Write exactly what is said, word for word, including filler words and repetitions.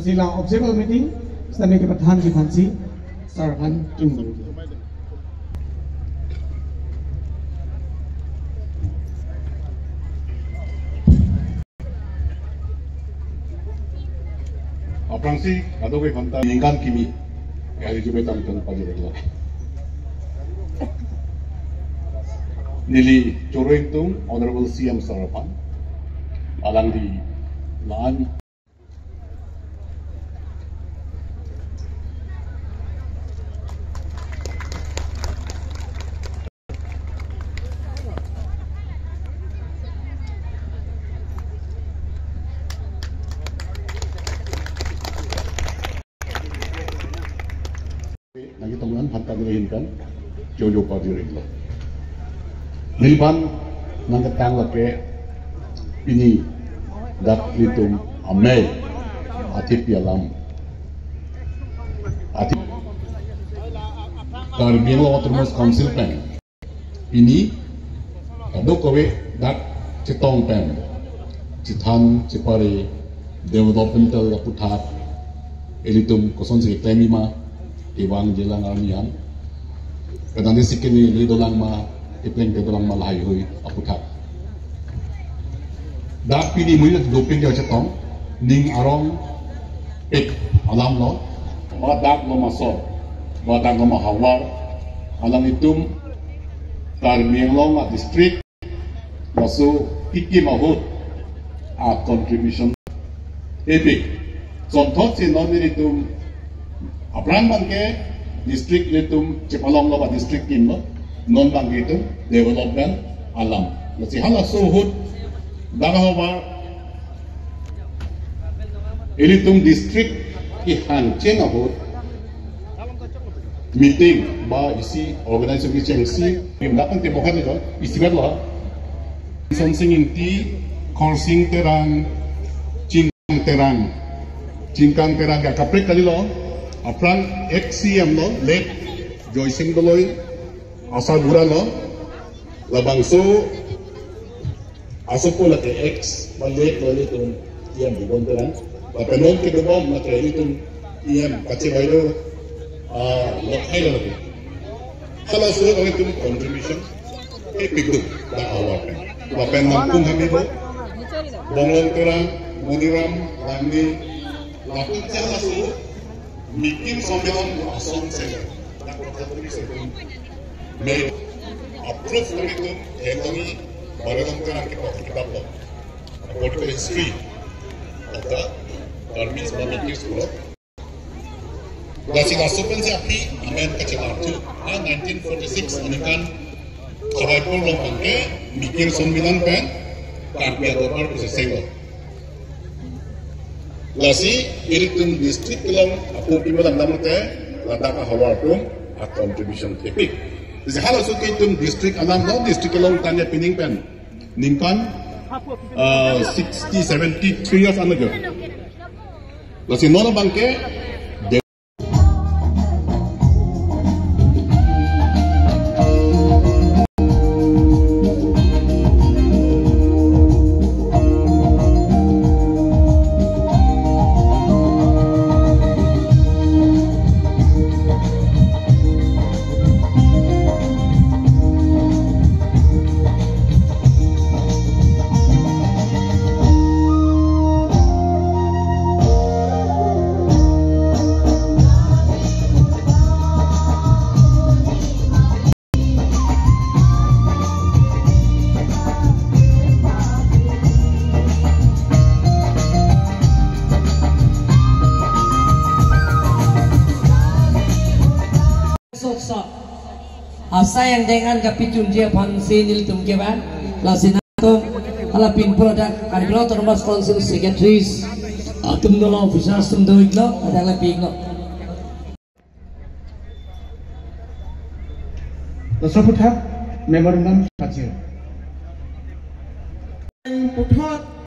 Ila observer meeting, sitame kepathan kephansi, sar aphan tun. Aphrangsi, kadokave aphanta ningkan kimi, kali jume tangtang pajir iklo. Neli choro ingtung Honorable C M sir aphan, alangli la-an nangji tonglan aphanta neli ahin pen jojo pajir iklo. Neliphan nangketang lake pini dak nelitum amei athepi alam. Athe Karbi Anglong Autonomous Council pen pini kadokave dak chetong pen chethan chepare developmental aputhak ilitum kosonsi keklem ma, kevangji lang arni an, kadang desi kene le dolang ma, kepleng ke dolang ma, lahaihui aputhak. Dak pini mui doping ke chetong, ning arong pik alam lo, ba dak lo maso, ba dak lo mahavar, alanglitum Karbi Anglong a district, laso kekim ahut a contribution epik. Sonthotsi non ilitum aphrang abangke district ilitum chepalonglo ba district kimlo, non abangke itum development alam. Lasi halaso ahut dak ahavar ilitum district kehangcheng ahut meeting ba isi organization kechengsi, kim dak kan tebokan ito, isi vet lo. Sonsing Ingti, Khorsing Terang, Chingkang Terang. Chingkang Terang ke kaprek kalilo, aphrang ex C M lo, late Joysing Doloi, asarbura lo, labangso asopo lake ex, ba late lo ilitum E M Bibon Terang. Lapen non kedobom lake ilitum E M kachevai lo, ah, Lokthai lo lake. Halaso alanglitum contribution epik do dak ahavar pen. Lapen Mangkung Hami do, Bonglong Terang, Moniram Langneh, lapen halaso Mikir Sonmilan asong se dak kotha turi se tum me approve kori tum, eh, kami baru tum kan kita kita lo. About the history of the Burmese Burmese people. Lasi laso pensi aphi amen kachelar thu. Ah, nineteen forty-six aningkan Chawai Polo abangke Mikir Sonmilan pen Karbi Adorbar puseseng lo. Lasi ilitum district along apu pimalam damte ladak ahavar atum a contribution epik. Lasi halaso ke itum district alam lo, district along tanya pining pen ningkan, uh, sixty, seventy-three years an ago. Lasi non abangke Soksa. Asai angdeng an kapachunji aphansi nelitum kevan. Lasi nangtum hala pin product Karbi Anglong Autonomous Council secretaries atum dolo, officers atum do iklo, adang la pi iklo. Laso aputhak memorandum pachir. Puthot